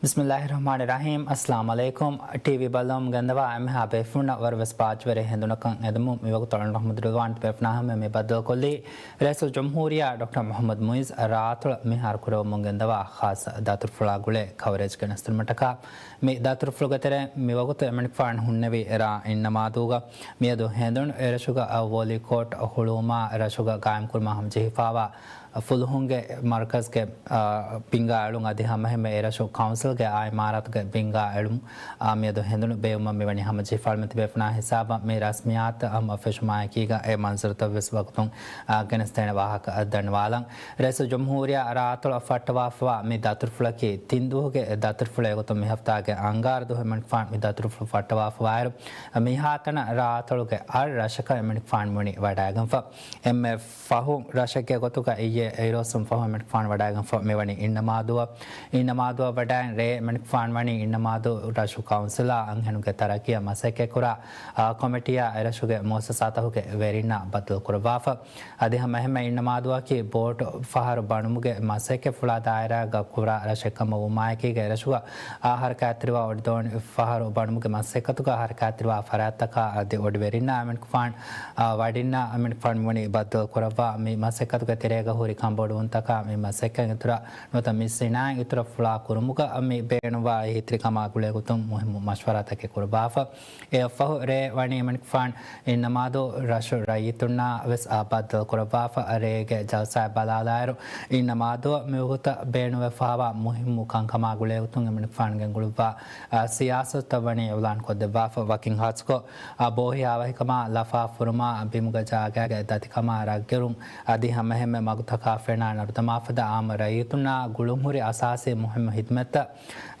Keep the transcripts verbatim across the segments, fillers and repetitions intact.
ބިސްމިއްލާހި ރަޙްމާނި ރަޙީމް. އައްސަލާމު ޢަލައިކުމް. ޓީވީ ބަލަމުން ގެންދަވާ އެންމެހާ ބޭފުޅުންނަށް ވަރަށް ވެސް ބާއްޖަވެރި ހެނދުނަކަށް އެދުމުން މިވަގުތު އަޅުގަނޑު ރަޙްމަތު ރިޟްވާން ބޭފުޅާ ހަމަ މި ބައްދަލުކޮށްލީ. ރައީސުލްޖުމްހޫރިއްޔާ ޑޮކްޓަރ މުޙައްމަދު މުޢިއްޒު ރާއަތޮޅަށް މިހާރު ކުރެވެމުން ގެންދަވާ ޚާއްޞަ ދަތުރުފުޅާ ގުޅޭ ކަވަރޭޖް ގެނެސްދިނުމަށްޓަކާ، މި ދަތުރުފުޅުގެ ތެރެއިން މިވަގުތު އެމަނިކުފާނު ހުންނެވީ ރ. އިންނަމާދޫގަ. މިއަދު ހެނދުނު އެރަށުގަ ވޯލީ ކޯޓް ހުޅުވުމާ، އެރަށުގަ ގާއިމްކުރުމާ ހަމަޖެހިފާވާ ފުލުހުންގެ މަރުކަޒްގެ، އާ، ބިންގާ އެޅުން އަދި ހަމައެހެންމެ އެރަށު ކައުންސިލްގެ އާ އިމާރާތުގެ ބިންގާ އެޅުން، އާ، މިއަދު ހެނދުނު ބޭއްވުމަށް މިވަނީ ހަމަޖެހިފާ. އަޅުމެން ތިބޭފުޅުންނާ ހިސާބަށް މި ރަސްމިއްޔާތު ހަމަ ފެށުމާއެކީގަ އެ މަންޒަރުތައް ވެސް ވަގުތުން، އާ، ގެނެސްދޭނެ ވާހަކަ ދަންނަވާލަން. ރައީސުލްޖުމްހޫރިއްޔާ ރާއަތޮޅަށް ފައްޓަވާފައިވާ މި ދަތުރުފުޅަކީ ތިން ދުވަހުގެ ދަތުރުފުޅެއް. އެގޮތުން މި ހަފްތާގެ އަންގާރަ ދުވަހު އެމަނިކުފާނު މި ދަތުރުފުޅު ފައްޓަވާފައިވާއިރު، މިހާތަނަށް ރާއަތޮޅުގެ އަށް ރަށަކަށް އެމަނިކުފާނު މިވަނީ ވަޑައިގެންފަ. އެންމެ ފަހުން ރަށެއްގެ ގޮތުގަ އިއްޔެ އިރުއޮއްސުން ފަހުން އެމަނިކުފާނު ވަޑައިގެންފަ މިވަނީ އިންނަމާދޫއަށް. އިންނަމާދޫއަށް ވަޑައިގެން ރޭ އެމަނިކުފާނު ވަނީ އިންނަމާދޫ ރަށު ކައުންސިލާ އަންހެނުންގެ ތަރައްޤީއަށް މަސައްކަތްކުރާ، އާ، ކޮމިޓީއާ އެރަށުގެ މުއައްސަސާތަކުގެ ވެރިންނާ ބައްދަލުކުރައްވާފަ. އަދި ހަމައެހެންމެ އިންނަމާދޫއަކީ ބޯޓު ފަހަރު ބަނުމުގެ މަސައްކަތް ފުޅާ ދާއިރާގަ ކުރާ ރަށެއް ކަމަށް ވުމާއެކީގަ އެރަށުގަ އާ ހަރަކާތްތެރިވާ އޮޑިދޯނި ފަހަރު ބަނުމުގެ މަސައްކަތުގަ ހަރަކާތްތެރިވާ ފަރާތްތަކާ އަދި އޮޑިވެރިންނާ އެމަނިކުފާނު، އާ، ވަޑިންނާ އެމަނިކުފާނު މިވަނީ ބައްދަލު ކުރައްވާ. މި މަސައްކަތުގެ ތެރޭގަ ހުރި ކަންބޮޑުވުންތަކާ މި މަސައްކަތް އިތުރަށް ނުވަތަ މި ސިނާއަތް އިތުރަށް ފުޅާ ކުރުމުގަ މި ބޭނުންވާ އެހީތެރިކަމާ ގުޅޭގޮތުން މުހިއްމު މަޝްވަރާތަކެއް ކުރައްވާފަ. އެއަށްފަހު ރޭ ވަނީ އެމަނިކުފާނު އިންނަމާދޫ ރަށު ރައްޔިތުންނާ ވެސް އާ ބައްދަލު ކުރައްވާފަ. ރޭގެ ޖަލްސާއެއް ބަލާލާއިރު، އިންނަމާދޫއަށް މިވަގުތަށް ބޭނުންވެފައިވާ މުހިއްމު ކަންކަމާ ގުޅޭގޮތުން އެމަނިކުފާނު ގެންގުޅުއްވާ، އާ، ސިޔާސަތުތައް ވަނީ އިޢުލާން ކޮށްދެއްވާފަ. ވަކިން ހާއްސަކޮށް، އާ، ބޯހި އާވަހިކަމާ، ލަފާ ފުރުމާ، ބިމުގެ ޖާގައިގެ ދަތިކަމާ، ރަށްގެރުން އަދި ހަމައެހެންމެ މަގުތަކާ ފެނާ ނަރުދަމާފަދަ އާއްމު ރައްޔިތުންނާ ގުޅުންހުރި އަސާސީ މުހިއްމު ހިދުމަތްތައް،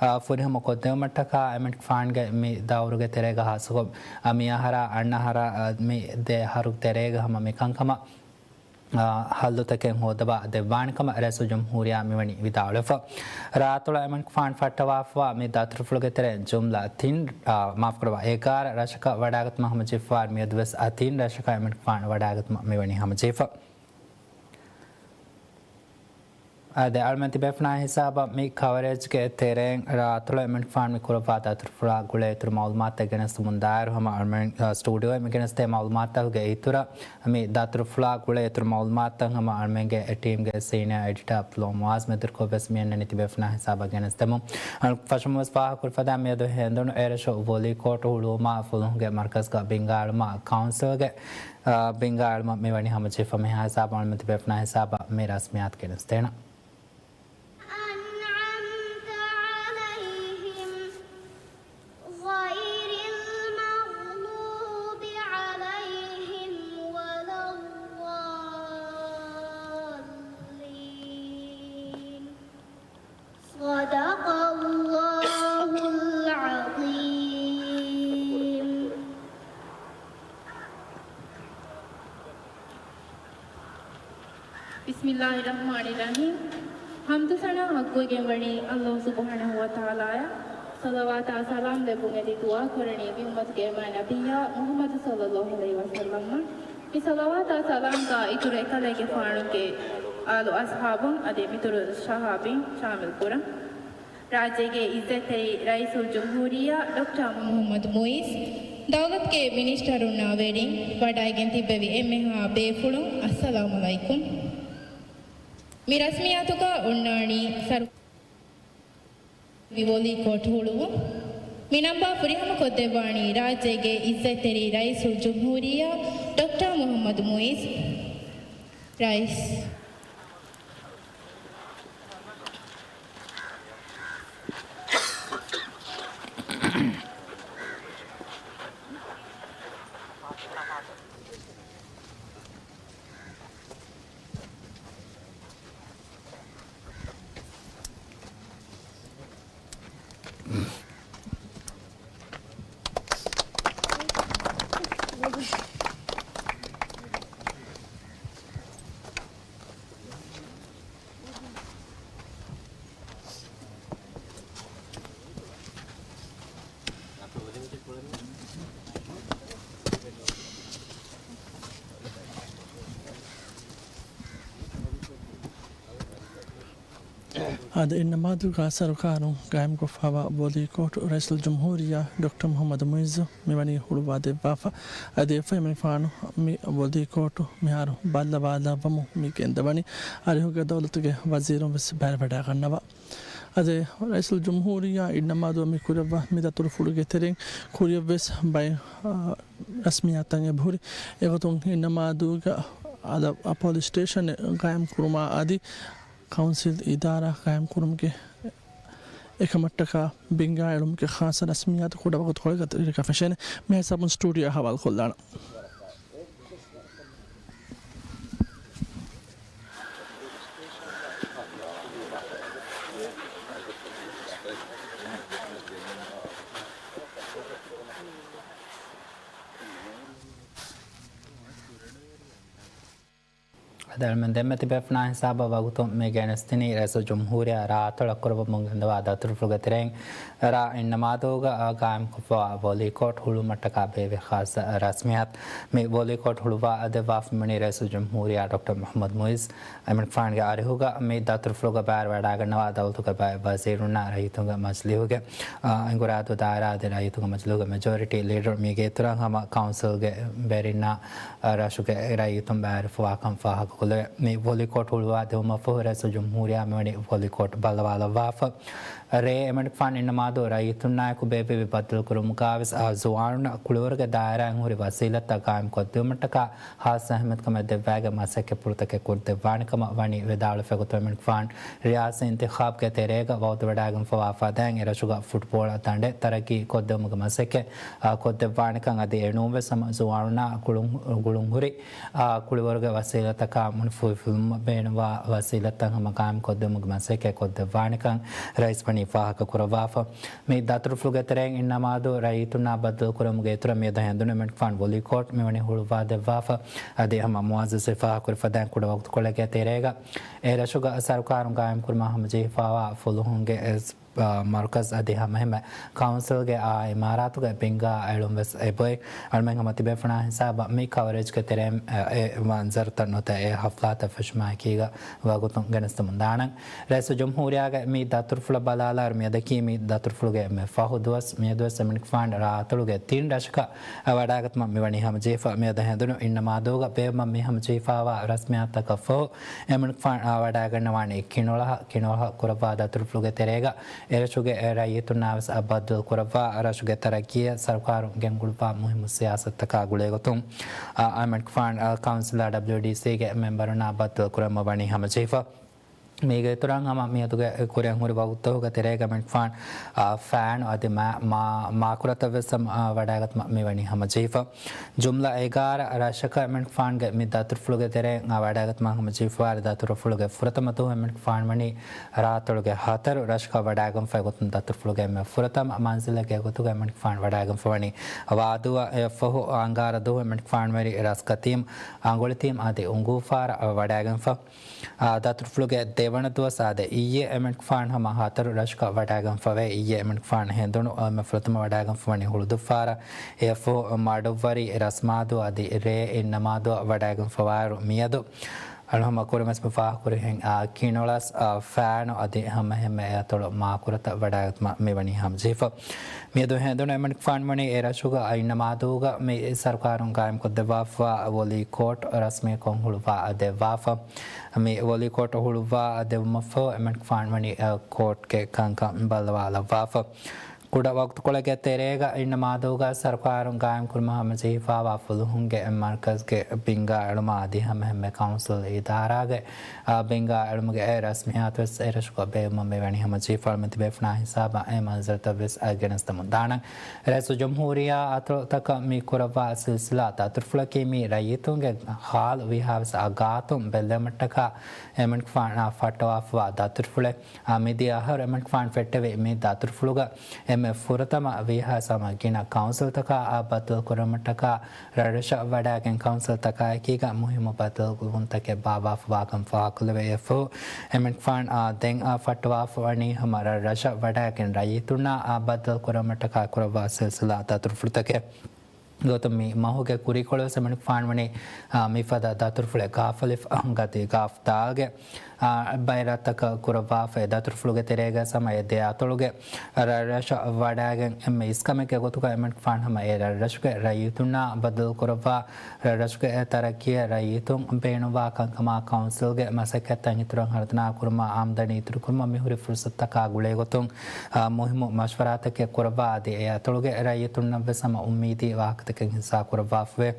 އާ، ފުރިހަމަ ކޮށްދެވުމަށްޓަކާ އެމަނިކުފާނުގެ މި ދައުރުގެ ތެރޭގަ ހާއްސަކޮށް، އާ، މި އަހަރާ އަންނަ އަހަރާ، އާ، މި ދެ އަހަރު ތެރޭގަ ހަމަ މިކަންކަމަށް، އާ، ހައްލުތަކެއް ހޯދަވާ ދެއްވާނެ ކަމަށް ރައީސުލްޖުމްހޫރިއްޔާ މިވަނީ ވިދާޅުވެފަ. ރާއަތޮޅަށް އެމަނިކުފާނު ފައްޓަވާފައިވާ މި ދަތުރުފުޅުގެ ތެރެއިން ޖުމްލަ ތިން، އާ، މާފުކުރައްވާ، އެގާރަ ރަށަކަށް ވަޑައިގަތުމަށް ހަމަޖެހިފައިވާ މިއަދު ވެސް އާ ތިން ރަށަކަށް އެމަނިކުފާނު ވަޑައިގަތުމަށް މިވަނީ ހަމަޖެހިފަ. އާ، ދެ އަޅުމެން ތިބޭފުޅުންނާ ހިސާބަށް މި ކަވަރޭޖްގެ ތެރެއިން ރާއަތޮޅަށް އެމަނިކުފާނު މި ކުރައްވާ ދަތުރުފުޅާ ގުޅޭ އިތުރު މައުލޫމާތުތައް ގެނެސްދެމުން ދާއިރު ހަމަ އަޅުމެން، އާ، ސްޓޫޑިއޯއިން މި ގެނެސްދޭ މައުލޫމާތުތަކުގެ އިތުރަށް މި ދަތުރުފުޅާ ގުޅޭ އިތުރު މައުލޫމާތުތައް ހަމަ އަޅުމެންގެ ޓީމްގެ ސީނިއާ އެޑިޓާ ޕްލޯ މުއާޒް މެދުވެރިކޮށް ވެސް މިއަންނަނީ ތިބޭފުޅުންނާ ހިސާބަށް ގެނެސްދެމުން. އަޅު ފަށަމުން ވެސް ފާހަގަކުރި ފަދައިން މިއަދު ހެނދުނު އެރަށު ވޮލީ ކޯޓު ހުޅުވުމާ ފުލުހުންގެ މަރުކަޒްގަ ބިންގާ އެޅުމާ ކައުންސިލްގެ، އާ، ބިންގާ އެޅުމަށް މިވަނީ ހަމަޖެހިފަ. މިހާ ހިސާބަށް އަޅުމެން ތިބޭފުޅުންނާ ހިސާބަށް މި ރަސްމިއްޔާތު ގެނެސްދޭނަން. أنعمت عليهم غير المغضوب عليهم ولا الضالين. صدق الله العظيم. ބިސްމިއްލާހި ރަޙްމާނި ރަޙީމް. ޙަމްދު ސަނާ ޙައްޤުވެގެން ވަނީ ﷲ ސުބްޙާނަހޫ ވަތަޢާލާއަށް. ޞަލަވާތާ ސަލާމް ލެއްވުން އެދި ދުޢާ ކުރަނީ މި އުއްމަތުގެ އިމާމް ނަބިއްޔާ މުޙައްމަދު ޞައްލައްލާހު ޢަލައިހި ވަސައްލަމަށް. މި ޞަލަވާތާ ސަލާމްގާ އިތުރު އެކަލޭގެފާނުގެ އާލު އަޞްޙާބުން އަދި މިތުރު ޞަޙާބީން ޝާމިލް ކުރަން. ރާއްޖޭގެ އިއްޒަތްތެރި ރައީސުލްޖުމްހޫރިއްޔާ ޑޮކްޓަރ މުޙައްމަދު މުޢިއްޒު، ދައުލަތުގެ މިނިސްޓަރުންނާ ވެރިން، ވަޑައިގެން ތިއްބެވި އެންމެހާ ބޭފުޅުން، އައްސަލާމު ޢަލައިކުމް. މި ރަސްމިއްޔާތުގަ އޮންނާނީ ސަރު ވޮލީ ކޯޓް ހުޅުވުން. މި ނަންބާ ފުރިހަމަ ކޮށްދެއްވާނީ ރާއްޖޭގެ އިއްޒަތްތެރި ރައީސުލްޖުމްހޫރިއްޔާ ޑޮކްޓަރ މުޙައްމަދު މުޢިއްޒު. ރައީސް. އަދި އިންނަމާދުގަ ސަރުކާރުން ގާއިމްކޮށްފައިވާ ވޮލީކޯޓު ރައީސުލްޖުމްހޫރިއްޔާ ޑޮކްޓަރ މުޙައްމަދު މުޢިއްޒު މިވަނީ ހުޅުވާދެއްވާފަ. އަދި އެފައިމަނިފާނު މި ވޮލީކޯޓު މިހާރު ބައްލަވާލައްވަމުން މި ގެންދަވަނީ. އަރިހުގަ ދައުލަތުގެ ވަޒީރުން ވެސް ބައިވެވަޑައިގަންނަވާ. އަދި ރައީސުލްޖުމްހޫރިއްޔާ އިންނަމާދު މި ކުރައްވާ މި ދަތުރުފުޅުގެ ތެރެއިން ކުރިއަށްވެސް ބައެއް، އާ، ރަސްމިއްޔާތުތައް އެބަހުރި. އެގޮތުން އިންނަމާދުގަ އަދަ ޕޮލިސް ސްޓޭޝަނެއް ގާއިމް ކުރުމާ އަދި ކައުންސިލް އިދާރާ ގާއިމް ކުރުމުގެ އެކަމަށްޓަކާ ބިންގާ އެޅުމުގެ ޚާއްޞަ ރަސްމިއްޔާތު ކުޑަ ވަގުތުކޮޅެއްގަ ފެށޭނެ. މިހާ ހިސާބުން ސްޓޫޑިއޯއަށް ހަވާލުކޮށްލާނަން. އަދި އަޅުމެން ދެންމެ ތިބޭފުޅާ ހިސާބަށް ވަގުތު މި ގެނެސްދިނީ ރައީސުލްޖުމްހޫރިއްޔާ ރާއަތޮޅަށް ކުރައްވަމުން ގެންދަވާ ދަތުރުފުޅުގެ ތެރެއިން ރ. އިންނަމާދުގަ ގާއިމްކޮށްފައިވާ ވޮލީކޯޓް ހުޅުވުމަށްޓަކާ ބޭއްވި ޚާއްޞަ ރަސްމިއްޔާތު. މި ވޮލީކޯޓް ހުޅުވާ ދެއްވާފަ މިވަނީ ރައީސުލްޖުމްހޫރިއްޔާ ޑޮކްޓަރ މުޙައްމަދު މުޢިއްޒު. އެމަނިކުފާނުގެ އަރިހުގަ މި ދަތުރުފުޅުގަ ބައިވެވަޑައިގަންނަވާ ދައުލަތުގެ ބައެއް ވަޒީރުންނާ ރައްޔިތުންގެ މަޖިލީހުގެ، އާ، އެނގުރާދޫ ދާއިރާ އަދި ރައްޔިތުންގެ މަޖިލީހުގެ މެޖޯރިޓީ ލީޑަރު މީގެ އިތުރަށް ހަމަ ކައުންސިލްގެ ވެރިންނާ، އާ، ރަށުގެ ރައްޔިތުން ބައިވެރިވެފަވާކަން ފާހަގަކޮށްލެވޭ. މި ވޮލީކޯޓް ހުޅުވާ ދެވުމަށްފަހު ރައީސުލްޖުމްހޫރިއްޔާ މިވަނީ ވޮލީކޯޓް ބައްލަވާލައްވާފަ. ރޭ އެމަނިކުފާނު އިންނަމާދު ރައްޔިތުންނާއެކު ބޭއްވެވި ބައްދަލުކުރުމުގައިވެސް، އާ، ޒުވާނުންނަށް ކުޅިވަރުގެ ދާއިރާއިން ހުރި ވަސީލަތްތައް ގާއިމްކޮށްދިއުމަށްޓަކާ ހާއްސަ އެހެމެތްކަމެއް ދެއްވާގެން މަސައްކަތް ފުރަތަކެއް ކުރި ދެއްވާނެ ކަމަށް ވަނީ ވިދާޅުވެފަ. އެގޮތުން އެމަނިކުފާނު ރިޔާސީ އިންތިޚާބުގެ ތެރޭގަ ވައުދުވެވަޑައިގެންފަވާ ފަދައިން އެރަށުގަ ފުޓްބޯޅަ ދަނޑެއް ތަރައްގީ ކޮށްދެވުމުގެ މަސައްކަތް، އާ، ކޮށްދެއްވާނެކަން އަދި އެނޫންވެސް ހަމަ ޒުވާނުންނާ ގުޅުން، ގުޅުންހުރި، އާ، ކުޅިވަރުގެ ވަސީލަތްތަކާ މުނިފޫހިފުލުމަށް ބޭނުންވާ ވަސީލަތްތައް ހަމަ ގާއިމްކޮށްދެވުމުގެ މަސައްކަތް ކޮށްދެއްވާނެކަން ރައީސް ވަނީ ފާހަގަކުރައްވާފަ. މި ދަތުރުފުޅުގެ ތެރެއިން އިންނަމާދު ރައްޔިތުންނާ ބައްދަލުކުރުމުގެ އިތުރަށް މިއަދު ހެނދުނު އެމަނިކުފާނު ވޮލީކޯޓް މިވަނީ ހުޅުވާދެއްވާފަ. އަދި ހަމަ މުޢައްޒަޒު ފާހަގަކުރި ފަދައިން ކުޑަ ވަގުތުކޮޅެއްގެ ތެރޭގަ އެ ރަށުގަ ސަރުކާރުން ގާއިމްކުރުމާ ހަމަޖެހިފައިވާ ފުލުހުންގެ އެސް، އާ، މަރުކަޒް އަދި ހަމައެހެންމެ ކައުންސިލްގެ އާ އިމާރާތުގެ ބިންގާ އެޅުން ވެސް އެބައޮތް. އަޅުމެން ހަމަ ތިބޭފުޅާ ހިސާބަށް މި ކަވަރޭޖްގެ ތެރެއިން، އެ، އެ މަންޒަރުތައް ނުވަތަ އެ ހަފްލާތައް ފެށުމާއެކީގަ ވަގުތުން ގެނެސްދެމުން ދާނަން. ރައީސުލްޖުމްހޫރިއްޔާގެ މި ދަތުރުފުޅަށް ބަލާލާއިރު މިއަދަކީ މި ދަތުރުފުޅުގެ އެންމެ ފަހު ދުވަސް. މިއަދުވެސް އެމަނިކުފާނު ރާއަތޮޅުގެ ތިން ރަށަކަށް ވަޑައިގަތުމަށް މިވަނީ ހަމަޖެހިފަ. މިއަދު ހެނދުނު އިންނަމާދޫގަ ބޭއްވުމަށް މި ހަމަޖެހިފައިވާ ރަސްމިއްޔާތުތަކަށް ފަހު އެމަނިކުފާނު ވަޑައިގަންނަވާނީ ކިނޮޅަހަށް. ކިނޮޅަހަށް ކުރައްވާ ދަތުރުފުޅުގެ ތެރޭގަ އެރަށުގެ ރައްޔިތުންނާވެސް ބައްދަލު ކުރައްވާ ރަށުގެ ތަރައްގީއަށް ސަރުކާރުން ގެންގުޅުއްވާ މުހިއްމު ސިޔާސަތުތަކާ ގުޅޭގޮތުން، އާ، އެމަނިކުފާނު، އާ، ކައުންސިލާ ޑަބްލިއުޑީސީގެ މެމްބަރުންނާ ބައްދަލު ކުރަމުން ވަނީ ހަމަޖެހިފަ. މީގެ އިތުރަށް ހަމަ މިއަދުގެ ކުރިއަށް ހުރި ވަގުތުތަކުގެ ތެރޭގަ އެމަނިކުފާނު، އާ، ފައިނު އަދި މާ-، މާ-، މާކުރަތައް ވެސް ހަމަ، އާ، ވަޑައިގަތުމަށް މިވަނީ ހަމަޖެހިފަ. ޖުމްލަ އެގާރަ ރަށަކަށް އެމަނިކުފާނުގެ މި ދަތުރުފުޅުގެ ތެރެއިން، އާ، ވަޑައިގަތުމަށް ހަމަޖެހިފައިވާ ދަތުރުފުޅުގެ ފުރަތަމަ ދުވަހު އެމަނިކުފާނު ވަނީ ރާއަތޮޅުގެ ހަތަރު ރަށަކަށް ވަޑައިގެންފަ. އެގޮތުން ދަތުރުފުޅުގެ އެންމެ ފުރަތަމަ މަންޒިލެއްގެ ގޮތުގަ އެމަނިކުފާނު ވަޑައިގެންފަ ވަނީ ވާދޫއަށް. އެއަށްފަހު އަންގާރަ ދުވަހު އެމަނިކުފާނު ވެރި ރަސްކަތީމް، އަނގޮޅިތީމް އަދި އުނގޫފާރަށް ވަޑައިގެންފަ. އާ، ދަތުރުފުޅުގެ ދެވަނަ ދުވަސް އާދެ، އިއްޔެ އެމަނިކުފާނު ހަމަ ހަތަރު ރަށަކަށް ވަޑައިގެންފަވޭ. އިއްޔެ އެމަނިކުފާނު ހެނދުނު އެންމެ ފުރަތަމަ ވަޑައިގެންފަވަނީ ހުޅުދުއްފާރަށް. އެއަށްފަހު މަޑުއްވަރި، ރަސްމާދޫ އަދި ރޭ އިންނަމާދޫއަށް ވަޑައިގެންފަވާއިރު މިއަދު އަޅު ހަމަ ކުރިންވެސް މި ފާހަގަކުރިހެން، އާ، ކިނޮޅަސް، އާ، ފައިނު އަދި ހަމައެހެންމެ އެއަތޮޅު މާކުރަތައް ވަޑައިގަތުމަށް މިވަނީ ހަމަޖެހިފަ. މިއަދު ހެނދުނު އެމަނިކުފާނު ވަނީ އެ ރަށުގަ އިންނަމާދޫގަ މި ސަރުކާރުން ގާއިމްކޮށްދެއްވާފަ ވޮލީ ކޯޓް ރަސްމީކޮށް ހުޅުވާ ދެއްވާފަ. މި ވޮލީ ކޯޓް ހުޅުވާ ދެއްވުމަށްފަހު އެމަނިކުފާނު ވަނީ، އަ، ކޯޓްގެ ކަންކަން ބައްލަވާލައްވާފަ. ކުޑަ ވަގުތުކޮޅެއްގެ ތެރޭގަ އިންނަމާދޫގަ ސަރުކާރުން ގާއިމްކުރުމަށް ހަމަޖެހިފައިވާ ފުލުހުންގެ މަރުކަޒްގެ ބިންގާ އެޅުމާ އަދި ހަމައެހެންމެ ކައުންސިލް އިދާރާގެ، އާ، ބިންގާ އެޅުމުގެ އެ ރަސްމިއްޔާތުވެސް އެރަށުގަ ބޭއްވުމަށް މިވަނީ ހަމަޖެހިފަ. އަޅުމެން ތިބޭފުޅާ ހިސާބަށް އެ މަންޒަރުތައްވެސް އަ ގެނެސްދެމުން ދާނަން. ރައީސުލްޖުމްހޫރިއްޔާ އަތޮޅުތަކަށް މި ކުރައްވާ ސިލްސިލާ ދަތުރުފުޅަކީ މި ރައްޔިތުންގެ ހާލު ވީހާވެސް އާ ގާތުން ބެއްލެވުމަށްޓަކާ އެމަނިކުފާނާ ފައްޓަވާފައިވާ ދަތުރުފުޅެއް. އާ، މިދިޔަ އަހަރު އެމަނިކުފާނު ފެއްޓެވި މި ދަތުރުފުޅުގަ އެންމެ ފުރަތަމަ ވީހާވެސް ހަމަ ގިނަ ކައުންސިލްތަކާ އާ ބައްދަލު ކުރުމަށްޓަކާ ރަށްރަށަށް ވަޑައިގެން ކައުންސިލްތަކާއެކީގަ މުހިއްމު ބައްދަލުވުންތަކެއް ބާއްވާފައިވާކަން ފާހަގަކޮށްލެވޭ. އެއަށްފަހު އެމަނިކުފާނު އާ ދެން އާ ފައްޓަވާފަވަނީ ހަމަ ރަށްރަށަށް ވަޑައިގެން ރައްޔިތުންނާ އާ ބައްދަލު ކުރުމަށްޓަކާ ކުރައްވާ ސިލްސިލާ ދަތުރުފުޅުތަކެއް. ގޮތުން މި މަހުގެ ކުރީކޮޅުވެސް އެމަނިކުފާނު ވަނީ، އާ، މިފަދަ ދަތުރުފުޅެއް ގާފަލިފަ ގަދި ގާފް ދާލްގެ، އާ، ބައިރަށްތަކަށް ކުރައްވާފައި ދަތުރުފުޅުގެ ތެރޭގަ ހަމަ އެ ދެ އަތޮޅުގެ ރަށްރަށަށް ވަޑައިގެން އެންމެ އިސްކަމެއްގެ ގޮތުގަ އެމަނިކުފާނު ހަމަ އެ ރަށްރަށުގެ ރައްޔިތުންނާ ބައްދަލުކުރައްވާ، ރަށްރަށުގެ ތަރައްޤީއަށް ރައްޔިތުން ބޭނުންވާ ކަންކަމާ ކައުންސިލްގެ މަސައްކަތްތައް އިތުރަށް ހަރުދަނާ ކުރުމަށް އާމްދަނީ އިތުރުކުރުމަށް މިހުރި ފުރުސަތުތަކާ ގުޅޭގޮތުން، އާ، މުހިއްމު މަޝްވަރާތަކެއް ކުރައްވާ އަދި އެ އަތޮޅުގެ ރައްޔިތުންނަށްވެސް ހަމަ އުއްމީދީ ވާހަކަތަކެއް ހިއްސާ ކުރައްވާފައެވެ.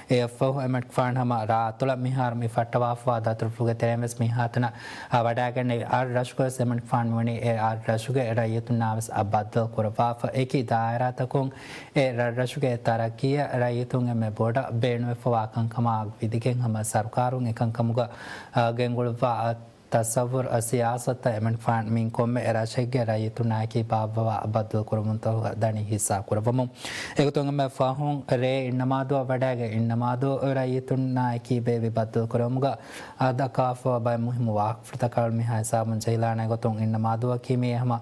އެއަށްފަހު އެމަނިކުފާނު ހަމަ ރާއަތޮޅަށް މިހާރު މި ފައްޓަވާފަވާ ދަތުރުފުޅުގެ ތެރެއިންވެސް މިހާތަނަށް، އާ، ވަޑައިގެންނެވި އަށް ރަށުގަވެސް އެމަނިކުފާނު މިވަނީ އެ އަށް ރަށުގެ ރައްޔިތުންނާވެސް އާ، ބައްދަލު ކުރައްވާފަ. އެކި ދާއިރާތަކުން އެ ރަށްރަށުގެ ތަރައްޤީއަށް ރައްޔިތުން އެންމެ ބޮޑަށް ބޭނުންވެފަވާ ކަންކަމާ ވިދިގެން ހަމަ ސަރުކާރުން އެކަންކަމުގަ، އާ، ގެންގުޅުއްވާ، އާ، ތަސައްވުރު، އާ، ސިޔާސަތުތައް އެމަނިކުފާނު މިން ކޮންމެ ރަށެއްގެ ރައްޔިތުންނާއެކީ ބާއްވަވާ ބައްދަލު ކުރަމުންތަކުގަ ދަނީ ހިއްސާ ކުރައްވަމުން. އެގޮތުން އެންމެ ފަހުން ރޭ އިންނަމާދުއަށް ވަޑައިގެން އިންނަމާދު ރައްޔިތުންނާއެކީ ބޭއްވި ބައްދަލު ކުރުމުގަ އާ، ދައްކާފަވާ ބައެއް މުހިއްމު ވާހަކަފުޅުތަކާ މިހާ ހިސާބުން ޖެހިލާނެ ގޮތުން އިންނަމާދުއަކީ މިއީ ހަމަ،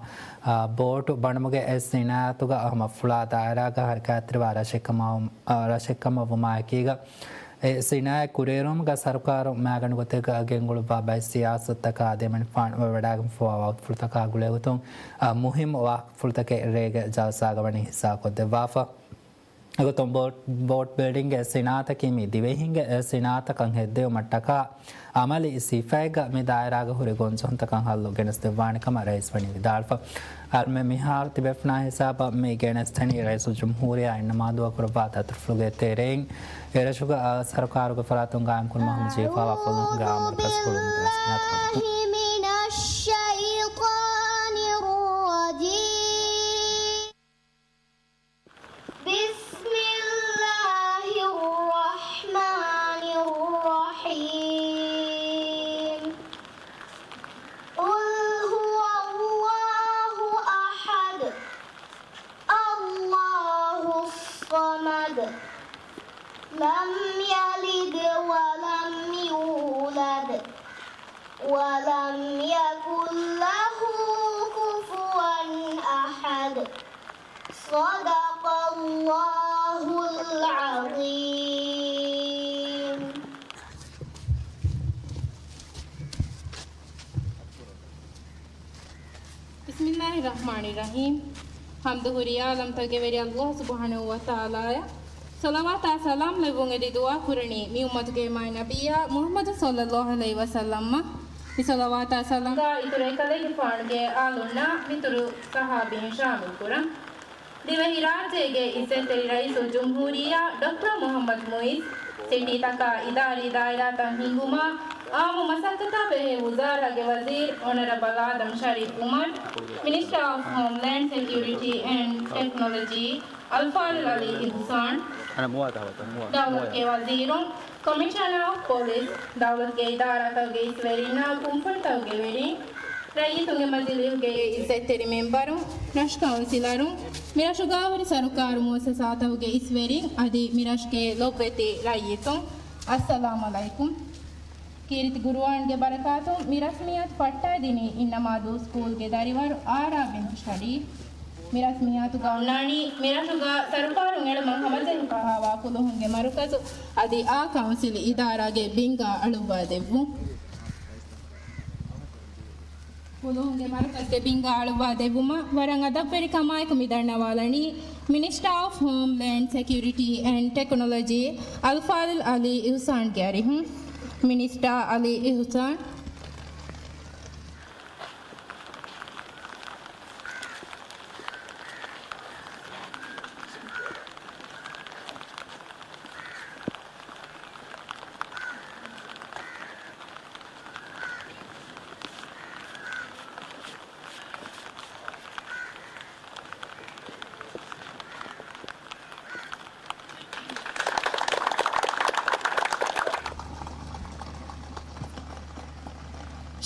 އާ، ބޯޓު ބަނުމުގެ އެ ސިނާއަތުގަ ހަމަ ފުޅާ ދާއިރާގަ ހަރަކާތްތެރިވާ ރަށެއްކަމަށް، އާ، ރަށެއްކަމަށް ވުމާއެކީގަ، އެ ސިނާއަތް ކުރިއެރުވުމުގަ ސަރުކާރުން މައިގަނޑު ގޮތެއްގަ ގެންގުޅުއްވާ ބައެއް ސިޔާސަތުތަކާ އަދި އެމަނިކުފާނު ވަޑައިގެންފަވާ ވަގުތުފުޅުތަކާ ގުޅޭގޮތުން، އާ، މުހިއްމު ވާހަކަފުޅުތަކެއް ރޭގެ ޖަލްސާގަ ވަނީ ހިއްސާކޮށްދެއްވާފަ. އެގޮތުން ބޯޓް، ބޯޓް ބިލްޑިންގ ސިނާއަތަކީ މި ދިވެހިންގެ ސިނާއަތަކަށް ހެއްދެވުމަށްޓަކާ އަމަލީ ސިފައެއްގަ މި ދާއިރާގަ ހުރި ގޮންޖެހުންތަކަށް ހައްލު ގެނެސްދެއްވާނެ ކަމަށް ރައީސް ވަނީ ވިދާޅުވެފަ. އަޅުމެން މިހާރު ތިބޭފުޅުންނާ ހިސާބަށް މި ގެނެސްދެނީ ރައީސުލްޖުމްހޫރިއްޔާ އިންނަމާދުއަށް ކުރައްވާ ދަތުރުފުޅުގެ ތެރެއިން އެރަށުގަ ސަރުކާރުގެ ފަރާތުން ގާއިމްކުރުމަށް ހަމަޖެހިފަވާ ފުލުހުންގެ އާ މަރުކަޒު ހުޅުވުމުގެ ރަސްމިއްޔާތު. بسم الله الرحمن الرحيم. قل هو الله أحد، الله الصمد، لم يلد ولم يولد، ولم يكن له كفوا أحد. صدق الله العظيم. بسم الله الرحمن الرحيم. ޙަމްދު ހުރި ޢާލަމްތަކުގެ ވެރި ﷲ ސުބްޙާނަހޫ ވަތަޢާލާއަށް. ޞަލަވާތާ ސަލާމް ލެއްވުން އެދި ދުޢާ ކުރަނީ މި އުއްމަތުގެ މާތް ނަބިއްޔާ މުޙައްމަދު ޞައްލައްލާހު ޢަލައިހި ވަސައްލަމަށް. މި ޞަލަވާތާ ސަލާމް އިތުރު އެކަލޭގެފާނުގެ އާލުންނާ މިތުރު ޞަޙާބީން ޝާމިލް ކުރަން. ދިވެހިރާއްޖޭގެ އިއްޒަތްތެރި ރައީސުލްޖުމްހޫރިއްޔާ ޑޮކްޓަރ މުޙައްމަދު މުޢިއްޒު، ސިޓީތަކާ އިދާރީ ދާއިރާތައް ހިންގުމާ، އާއްމު މަސައްކަތާ ބެހޭ ވުޒާރާގެ ވަޒީރު އޮނަރަބަލް އާދަމް ޝަރީފް ޢުމަރު، މިނިސްޓަރ އޮފް ހޯމްލޭންޑް ސެކިއުރިޓީ އެންޑް ޓެކްނޮލޮޖީ އަލްފާޟިލް ޢަލީ އިޙުސާން، ދައުލަތުގެ ވަޒީރުން، ކޮމިޝަނަރ އޮފް ޕޮލިސް، ދައުލަތުގެ އިދާރާތަކުގެ އިސްވެރިންނާ ކުންފުނިތަކުގެ ވެރިން، ރައްޔިތުންގެ މަޖިލީހުގެ އިއްޒަތްތެރި މެންބަރުން، ރަށު ކައުންސިލަރުން، މިރަށުގާ ހުރި ސަރުކާރު މުއައްސަސާތަކުގެ އިސްވެރިން އަދި މިރަށުގެ ލޮބުވެތި ރައްޔިތުން، އައްސަލާމް ޢަލައިކުމް. ކީރިތި ޤުރުއާންގެ ބަރަކާތުން މި ރަސްމިއްޔާތު ފައްޓައިދިނީ އިންނަމާދޫ ސްކޫލްގެ ދަރިވަރު އާރާ ބިންތު ޝަރީފް. މި ރަސްމިއްޔާތުގަ އޮންނާނީ މިރަށުގަ ސަރުކާރުން އެޅުމަށް ހަމަޖެހިފައިވާ ފުލުހުންގެ މަރުކަޒު އަދި އާ ކައުންސިލް އިދާރާގެ ބިންގާ އަޅުއްވާ ދެއްވުން. ފުލުހުންގެ މަރުކަޒުގެ ބިންގާ އަޅުއްވާ ދެއްވުމަށް ވަރަށް އަދަބުވެރިކަމާއެކު މި ދަންނަވާލަނީ މިނިސްޓާ އޮފް ހޯމްލޭންޑް ސެކިއުރިޓީ އެންޑް ޓެކްނޮލޮޖީ އަލްފާޟިލް ޢަލީ އިޙުސާންގެ އަރިހުން. މިނިސްޓާ ޢަލީ އިޙުސާން.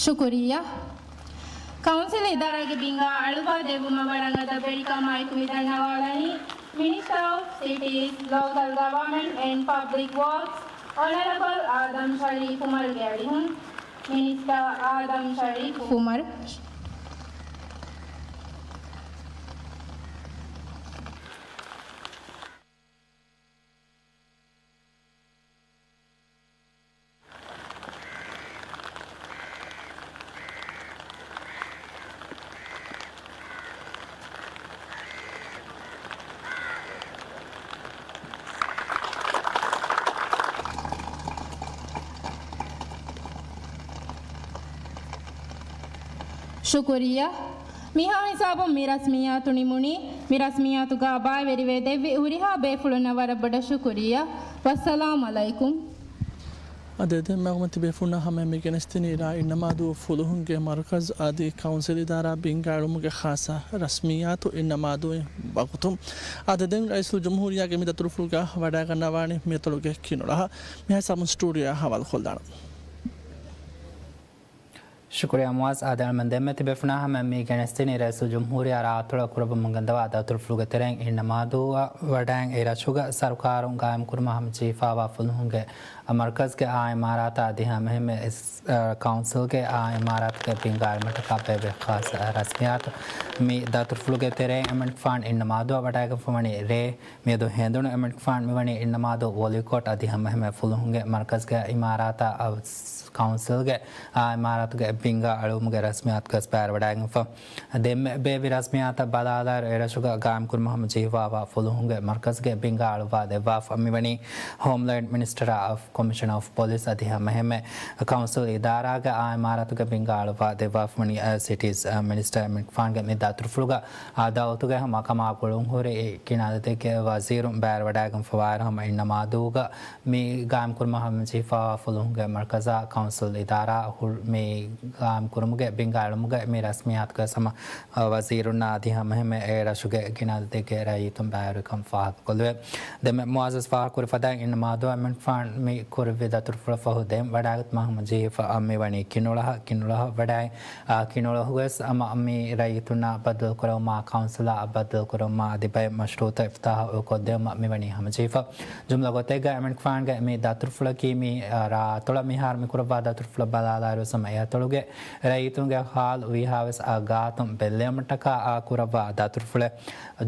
ޝުކުރިއްޔާ. ކައުންސިލް އިދާރާގެ ބިންގާ އަޅުވާ ދެއްވުމަށް ވަރަށް އަދަބުވެރިކަމާއެކު މި ދަންނަވާލަނީ މިނިސްޓާ އޮފް ސިޓީސް، ލޯކަލް ގަވަރމަންޓް އެންޑް ޕަބްލިކް ވޯކްސް، އޮނަރަބަލް އާދަމް ޝަރީފް އުމަރުގެ އަރިހުން. މިނިސްޓާ އާދަމް ޝަރީފް އުމަރު. ޝުކުރިއްޔާ. މިހާ ހިސާބުން މި ރަސްމިއްޔާތު ނިމުނީ. މި ރަސްމިއްޔާތުގައި ބައިވެރިވެ ދެއްވި ހުރިހާ ބޭފުޅުންނަށް ވަރަށް ބޮޑަށް ޝުކުރިއްޔާ. ވައްސަލާމް އަލައިކުމް. އާދެ، ދެން މަގުމަތި ބޭފުޅުންނާ ހަމަ މި ގެނެސްދިނީ ރ. އިންނަމާދޫ ފުލުހުންގެ މަރުކަޒު އަދި ކައުންސިލް އިދާރާ ބިންގާ އެޅުމުގެ ޚާއްޞަ ރަސްމިއްޔާތު އިންނަމާދޫއިން ވަގުތު. އާދެ، ދެން ރައީސުލްޖުމްހޫރިއްޔާގެ މި ދަތުރުފުޅުގަ ވަޑައިގަންނަވާނީ މިއަތޮޅުގެ ކިނުޅަހަށް. މިހާ ހިސާބުން ސްޓޫޑިއޯއާ ހަވާލުކޮށްލާނަން. ޝުކުރިއްޔާ މުއާޒް. އާދެ، އަޅުމެން ދެންމެ ތިބޭފުޅުންނާ ހަމަ މި ގެނެސްދިނީ ރައީސުލްޖުމްހޫރިއްޔާ ރާއަތޮޅަށް ކުރައްވަމުން ގެންދަވާ ދަތުރުފުޅުގެ ތެރެއިން އިންނަމާދޫއަށް ވަޑައިގެން އެ ރަށުގަ ސަރުކާރުން ގާއިމްކުރުމަށް ހަމަޖެހިފައިވާ ފުލުހުންގެ މަރުކަޒުގެ އާ އިމާރާތާ އަދި ހަމައެހެންމެ އެސް، އަ، ކައުންސިލްގެ އާ އިމާރާތުގެ ބިންގާ އެޅުމަށްޓަކާ ބޭއްވި ޚާއްޞަ ރަސްމިއްޔާތު. މި ދަތުރުފުޅުގެ ތެރެއިން އިމްރާން ޚާން އިންނަމާދޫއަށް ވަޑައިގެންފަ ވަނީ ރޭ. މިއަދު ހެނދުނު އިމްރާން ޚާން މިވަނީ އިންނަމާދޫ ވޮލިކޯޓް އަދި ހަމައެހެންމެ ފުލުހުންގެ މަރުކަޒުގެ އިމާރާތާ، އަ، ކައުންސިލްގެ އާ އިމާރާތުގެ ބިންގާ އެޅުމުގެ ރަސްމިއްޔާތުގައި ވަޑައިގެންފަ. ދެންމެ ބޭއްވި ރަސްމިއްޔާތަށް ބަލާލާއިރު އެ ރަށުގަ ގާއިމްކުރުމަށް ހަމަޖެހިފައިވާ ފުލުހުންގެ މަރުކަޒުގެ ބިންގާ އަޅުވާ ދެއްވާފަ މިވަނީ ހޯމްލޭންޑް މިނިސްޓަރ އޮފް ކޮމިޝަނަރ އޮފް ޕޮލިސް އަދި ހަމައެހެންމެ ކައުންސިލް އިދާރާގެ އާ އިމާރާތުގެ ބިންގާ އަޅުވާ ދެއްވާފަ ވަނީ، އަ، ސިޓީސް، އަ، މިނިސްޓަރ އިމްރާން ޚާންގެ މި ދަތުރުފުޅުގަ އާ ދައުލަތުގެ ހަމަ ކަމާ ގުޅުންހުރި ކިނާދަތެއްގެ ވަޒީރުން ބައިވެރިވަޑައިގެންފަވާއިރު ހަމަ އިންނަމާދޫގަ މި ގާއިމްކުރުމަށް ހަމަޖެހިފައިވާ ފުލުހުންގެ މަރުކަޒާ ކައުންސިލް އިދާރާ ހު-، މި ގާއިމްކުރުމުގެ ބިންގާ އެޅުމުގެ މި ރަސްމިއްޔާތުގައި ހަމަ، އަ، ވަޒީރުންނާ އަދި ހަމައެހެންމެ އެ ރަށުގެ ކިނާދަތެއްގެ ރައްޔިތުން ބައިވެރިކަން ފާހަގަކޮށްލެވޭ. ދެންމެ މުއައްޒަޒް ފާހަގަކުރި ފަދައިން އިންނަމާދޫއަށް އިމްރާން ޚާން މި ކުރެއްވި ދަތުރުފުޅަށް ފަހު ދެން ވަޑައިގަތުމަށް ހަމަޖެހިފަ މިވަނީ ކިނުޅަހަށް، ކިނުޅަހަށް ވަޑައި، އާ، ކިނުޅަހުވެސް ހަމަ މި ރައްޔިތުންނާ ބައްދަލުކުރެވުމާ، ކައުންސިލާ ބައްދަލުކުރެވުމާ އަދި ބައެއް މަޝްރޫއުތައް އިފްތާޙު ކޮށްދެވުމަށް މިވަނީ ހަމަޖެހިފަ. ޖުމްލަ ގޮތެއްގަ އިމްރާން ޚާންގެ މި ދަތުރުފުޅަކީ މި، އާ، ރާއަތޮޅަށް މިހާރު މި ކުރައްވާ ދަތުރުފުޅަށް ބަލާލާއިރުވެސް ހަމަ އެ އަތޮޅުގެ ރައްޔިތުންގެ ހާލު ވީހާވެސް އާ ގާތުން ބެއްލެވުމަށްޓަކާ އާ ކުރައްވާ ދަތުރުފުޅެއް.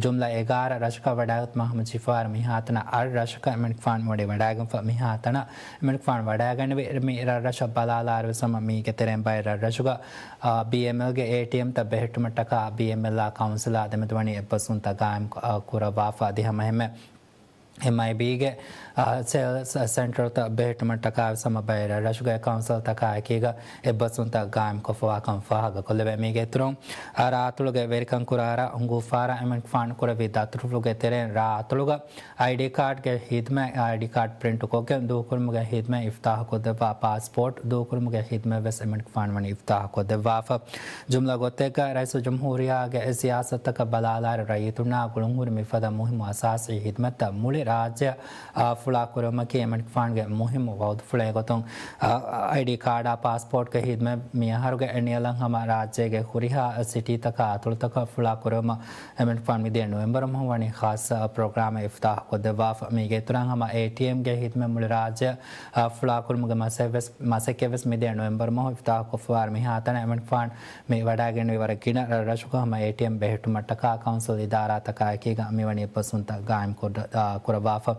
ޖުމްލަ އެގާރަ ރަށަކަށް ވަޑައިގަތުމަށް ހަމަޖެހިފައިވާއިރު މިހާތަނަށް އަށް ރަށަކަށް އިމްރާން ޚާން މިވަނީ ވަޑައިގެންފަ. މިހާތަނަށް އިމްރާން ޚާން ވަޑައިގަނެވި މި ރަށްރަށަށް ބަލާލާއިރުވެސް ހަމަ މީގެ ތެރެއިން ބައެއް ރަށްރަށުގަ، އާ، ބީއެމްއެލްގެ އޭޓީއެމްތައް ބެހެއްޓުމަށްޓަކާ ބީއެމްއެލްއާ ކައުންސިލާ ދެމެދު ވަނީ އެއްބަސްވުންތައް ގާއިމް، އާ، ކުރައްވާފަ އަދި ހަމައެހެންމެ އެމްއައިބީގެ، އާ، ސެލްސް ސެންޓަރުތައް ބެހެއްޓުމަށްޓަކާވެސް ހަމަ ބައެއް ރަށްރަށުގެ ކައުންސިލްތަކާ އެކީގަ އެއްބަސްވުންތައް ގާއިމްކޮށްފަވާކަން ފާހަގަކޮށްލެވޭ. މީގެ އިތުރުން، އާ، ރާއަތޮޅުގެ ވެރިކަން ކުރާ ރަށް އުނގޫފާރަށް އިމްރާން ޚާން ކުރެއްވި ދަތުރުފުޅުގެ ތެރެއިން ރާއަތޮޅުގަ އައިޑީ ކާޑްގެ ހިދުމަތް، އައިޑީ ކާޑް ޕްރިންޓުކޮށްގެން ދޫކުރުމުގެ ހިދުމަތް އިފްތާޙުކޮށްދެއްވާ، ޕާސްޕޯޓް ދޫކުރުމުގެ ހިދުމަތްވެސް އިމްރާން ޚާން ވަނީ އިފްތާޙުކޮށްދެއްވާފަ. ޖުމްލަ ގޮތެއްގަ ރައީސުލްޖުމްހޫރިއްޔާގެ ސިޔާސަތުތަކަށް ބަލާލާއިރު ރައްޔިތުންނާ ގުޅުންހުރި މިފަދަ މުހިއްމު އަސާސީ ހިދުމަތްތައް މުޅި ރާއްޖެއަށް، އާ، ފުޅާ ކުރުމަކީ އިމްރާން ޚާންގެ މުހިއްމު ވައުދުފުޅެއް ގޮތުން، އާ، އައިޑީ ކާޑާ ޕާސްޕޯޓްގެ ހިދުމަތް މިއަހަރުގެ ނިޔަލަށް ހަމަ ރާއްޖޭގެ ހުރިހާ ސިޓީތަކާ އަތޮޅުތަކަށް ފުޅާ ކުރުމަށް އިމްރާން ޚާން މިދިޔަ ނޮވެމްބަރު މަހު ވަނީ ޚާއްޞަ ޕްރޮގްރާމެއް އިފްތާޙު ކޮށްދެއްވާފަ. މީގެ އިތުރަށް ހަމަ އޭޓީއެމްގެ ހިދުމަތް މުޅި ރާއްޖެއަށް، އާ، ފުޅާ ކުރުމުގެ މަސައްވެސް، މަސައްކަތްވެސް މިދިޔަ ނޮވެމްބަރު މަހު އިފްތާޙު ކޮށްފަވާރު މިހާތަނަށް އިމްރާން ޚާން މި ވަޑައިގެންނެވި ވަރަށް ގިނަ ރަށްރަށުގަ ހަމަ އޭޓީއެމް ބެހެއްޓުމަށްޓަކާ ކައުންސިލް އިދާރާތަކާ އެކީގަ މިވަނީ އެއްބަސްވުންތައް ގާއިމް ކުރ-، އާ، ކުރައްވާފަ.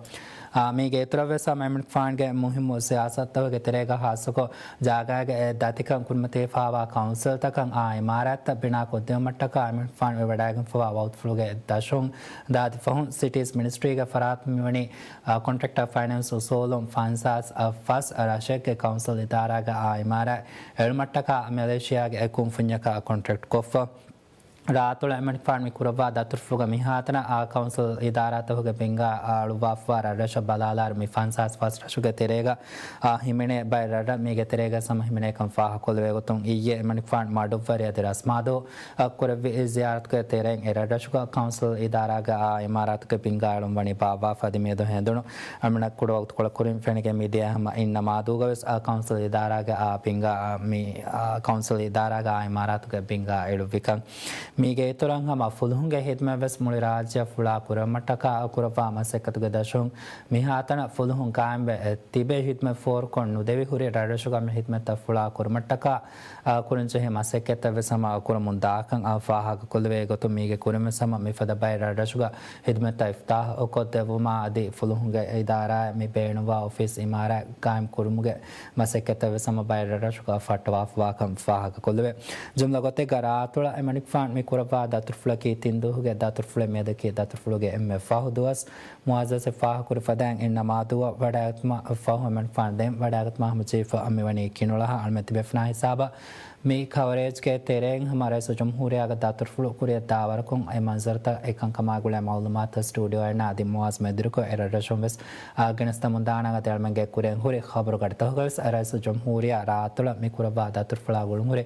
އާ، މީގެ އިތުރަށްވެސް ހަމަ އިމްރާން ޚާންގެ މުހިއްމު ސިޔާސަތުތަކުގެ ތެރޭގަ ޚާއްޞަކޮށް ޖާގައިގެ އެ ދަތިކަން ކުރިމަތިވެފައިވާ ކައުންސިލްތަކަށް އާ އިމާރާތްތައް ބިނާ ކޮށްދެވުމަށްޓަކާ އިމްރާން ޚާން ވެވަޑައިގެންފަވާ ވައުދުފުޅުގެ ދަށުން ދާދި ފަހުން ސިޓީސް މިނިސްޓްރީގެ ފަރާތުން މިވަނީ، އާ، ކޮންޓްރެކްޓަރ ފައިނޭންސް އުސޫލުން ފަންސާސް، އާ، ފަސް ރަށެއްގެ ކައުންސިލް އިދާރާގެ އާ އިމާރާތް އެޅުމަށްޓަކާ މެލޭޝިޔާގެ އެއް ކުންފުންޏަކާ ކޮންޓްރެކްޓް ކޮށްފަ. ރާއަތޮޅަށް އިމްރާން ޚާން މި ކުރައްވާ ދަތުރުފުޅުގަ މިހާތަނަށް އާ ކައުންސިލް އިދާރާތަކުގެ ބިންގާ އަޅުއްވާފަވާ ރަށްރަށަށް ބަލާލާއިރު މި ފަންސާސް ފަސް ރަށުގެ ތެރޭގަ، އާ، ހިމެނޭ ބައެއް ރަށްރަށް މީގެ ތެރޭގަ ހަމަ ހިމެނޭކަން ފާހަގަކޮށްލެވޭ ގޮތުން އިއްޔެ އިމްރާން ޚާން މަޑުއްވަރި އަދި ރަސްމާދޫ އަށް ކުރެއްވި ޒިޔާރަތުގެ ތެރެއިން އެ ރަށްރަށުގަ ކައުންސިލް އިދާރާގެ އާ އިމާރާތުގެ ބިންގާ އެޅުން ވަނީ ބާއްވާފަ އަދި މިއަދު ހެނދުނު އަޅުގަނޑަށް ކުޑަ ވަގުތުކޮޅަށް ކުރިން ފެނިގެން މިދިޔަ ހަމަ އިންނަމާދޫގަވެސް އާ ކައުންސިލް އިދާރާގެ އާ ބިންގާ، އާ، މި، އާ، ކައުންސިލް އިދާރާގެ އާ އިމާރާތުގެ ބިންގާ އެޅުއްވިކަން. މީގެ އިތުރަށް ހަމަ ފުލުހުންގެ ހިދުމަތްވެސް މުޅި ރާއްޖެއަށް ފުޅާ ކުރުމަށްޓަކާ ކުރައްވާ މަސައްކަތުގެ ދަށުން މިހާތަނަށް ފުލުހުން ގާއިމްވެ ތިބެ ހިދުމަތް ފޯރުކޮށް ނުދެވި ހުރި ރަށްރަށުގަ މި ހިދުމަތްތައް ފުޅާ ކުރުމަށްޓަކާ އާ، ކުރަންޖެހޭ މަސައްކަތްތައްވެސް ހަމަ ކުރަމުން ދާކަން އާ ފާހަގަކޮށްލެވޭ ގޮތުން މީގެ ކުރިންވެސް ހަމަ މިފަދަ ބައެއް ރަށްރަށުގަ ހިދުމަތްތައް އިފްތާޙު ކޮށްދެއްވުމާ އަދި ފުލުހުންގެ އިދާރާއަށް މި ބޭނުންވާ އޮފީސް އިމާރާތް ގާއިމް ކުރުމުގެ މަސައްކަތްތައްވެސް ހަމަ ބައެއް ރަށްރަށުގަ ފައްޓަވާފަވާކަން ފާހަގަކޮށްލެވޭ. ޖުމްލަ ގޮތެއްގަ ރާއަތޮޅަށް އިމްރާން ޚާން މި ކުރައްވާ ދަތުރުފުޅަކީ ތިން ދުވަހުގެ ދަތުރުފުޅެއް މިއަދަކީ ދަތުރުފުޅުގެ އެންމެ ފަހު ދުވަސް. މުއައްޒަޒެއް ފާހަގަކުރި ފަދައިން އިންނަމާދޫއަށް ވަޑައިގަތުމަށް ފަހު އިމްރާން ޚާން ދެން ވަޑައިގަތުމަށް ހަމަޖެހިފަ މިވަނީ ކިނުޅަހަށް. އަޅުމެން ތިބޭފުޅުންނާ ހިސާބަށް މި ކަވަރޭޖްގެ ތެރެއިން ހަމަ ރައީސުލްޖުމްހޫރިއްޔާގެ ދަތުރުފުޅު ކުރިއަށް ދާ ވަރަކުން އެ މަންޒަރުތައް އެކަންކަމާ ގުޅޭ މައުލޫމާތުތައް ސްޓޫޑިއޯއިންނާ އަދި މުއާޒް މެދުވެރިކޮށް އެ ރަށްރަށުން ވެސް ގެނެސްދެމުންދާނަން. އަދި އަޅުމެންގެ ކުރިން ހުރި ޚަބަރު ގަޑިތަކުގަވެސް ރައީސުލްޖުމްހޫރިއްޔާ ރާއަތޮޅަށް މި ކުރައްވާ ދަތުރުފުޅާ ގުޅުންހުރި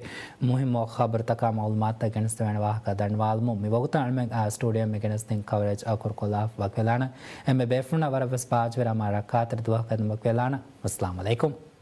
މުހިއްމު ޚަބަރުތަކާ މައުލޫމާތުތައް ގެނެސްދެވޭނެ ވާހަކަ ދަންނަވާލަމުން މިވަގުތު އަޅުމެން ސްޓޫޑިއޯ މި ގެނެސްދިން ކަވަރޭޖް އަކުރުކޮށްލާފަ ވަކިވެލާނަން. އެންމެ ބޭފުޅުންނަށް ވަރަށް ވެސް ބާއްޖަވެރި އަމާ ރައްކާތެރި ދުވަހަކަށް ވަކިވެލާނަން. އައްސަލާމު ޢަލައިކުމް.